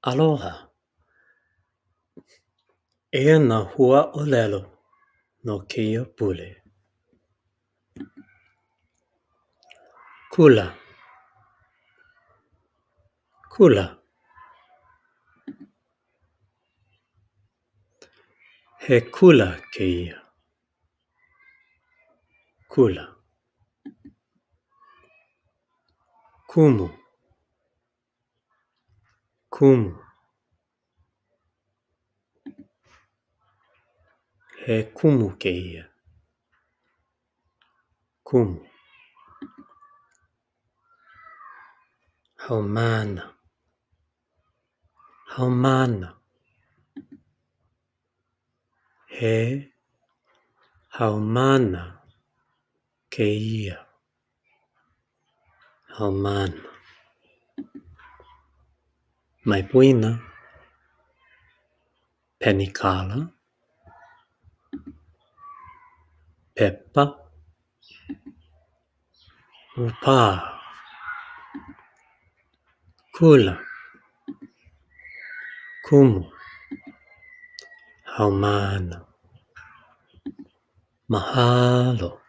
Aloha! Eia nā huaʻōlelo no kēia pule. Kula Kula He kula kēia. Kula Kumu Kumu He kumu kēia. Kumu Haumāna Haumāna He haumāna kēia. Haumāna Mai poina. Penikala Pepa ʻŌpae Kula Kumu Haumāna Mahalo!